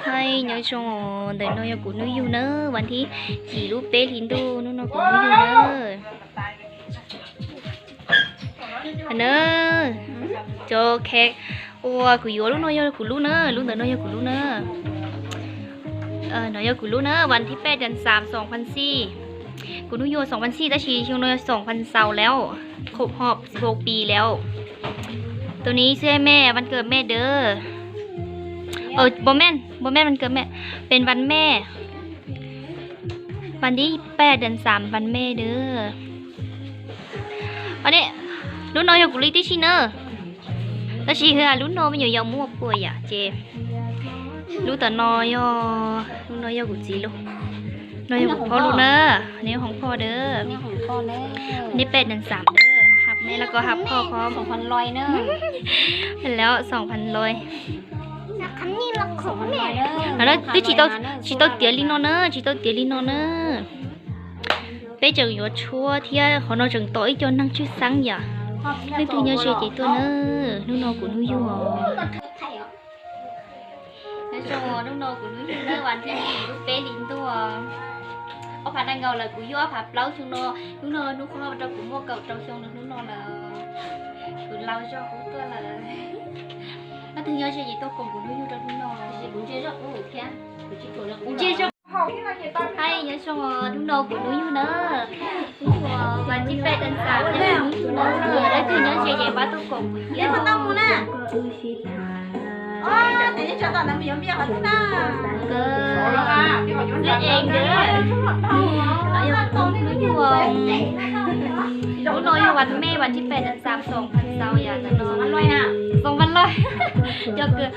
Hais nyob zoo, ntawm no yog kuv hnub yug na, vas thib yim lub peb hli ntuj, hnub no kuv hnub yug na. Cov khej uas kuv yuav lub no yog kuv lub na, lub ntawm no yog kuv lub na. No yog kuv lub na, vas thib peb dan xav xoom phan xij. Kuv hnub yug xoom phan xij tab sis xyoo no xoom phan xaus lawm, khaum hom xib hau pis lawm. Tus ni xwb me, vas kawm me dawb. Ua me, ua me vas kawm me, pes vas me. Vas thib peb dan xav vas me dawb. Lub no yog kuv li tib si na. Tab sis lub no me nyuam yaus muaj pua yam ces lub tom no yog, lub no yog kuv txiv lub. No yog kuv phob lub na, neb hoom phob dawb. Neb peb dan xav dawb, hab me los koj hab phob qhov. Lawm xoom phan loj. Twb tsis tau, tsis tau tiav li no na, tsis tau tiav li no na. Peb tseem yuav tshuab thiab, qhov no tseem tos ib co neeg tshwj xeeb yom. Leej twg nyob ze ces tuaj na, hnub no kuv hnub yug os. Nyob zoo, hnub no kuv hnub yug na, vas thib yim lub peb hli ntuj. Ob phav nees nkaum lawm, kuv yug ob phav plaub xyoo no, hnub no hnub qub rau kuv muaj kaum rau xyoo no hnub no lawm. Kuv laus zog kuv tuaj lawm. Leej twg nyob ze ces tuaj koom kuv hnub yug rau hnub no. Hais nyob zoo, hnub no kuv hnub yug na. Hnub no vas thib peb dan xav, hnub no leej twg nyob ze ces pab tuaj koom kuv thiab. Hnub no yog vas me, vas thib peb dan xav xoom phan xaus yom, no xoom phan loj. Cov kws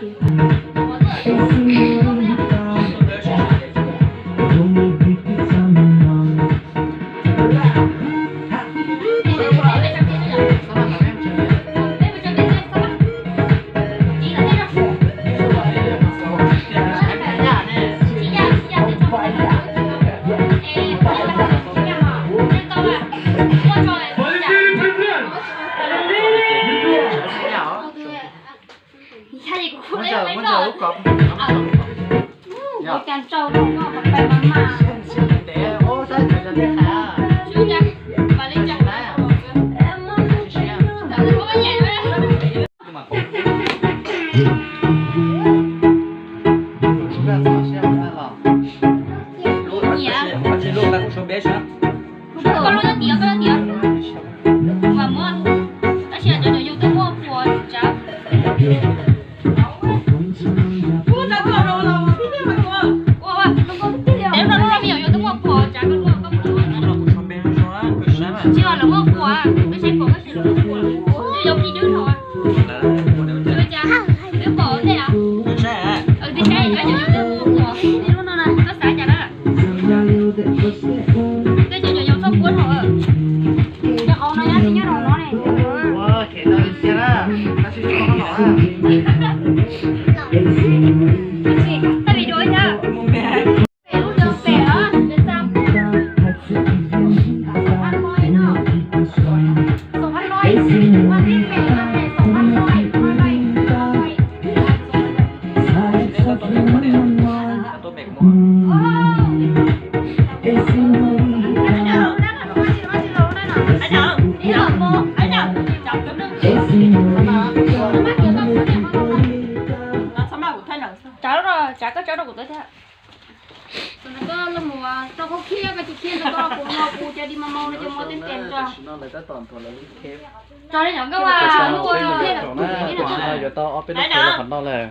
Yuav tau ob peb lub qhov no lawm.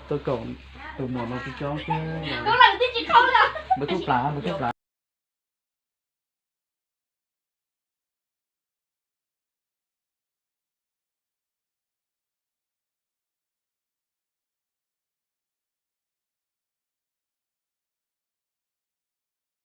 Tuaj koom tus muam no tib coob xwb. Npawg Tub Plas, npawg Tub Plas.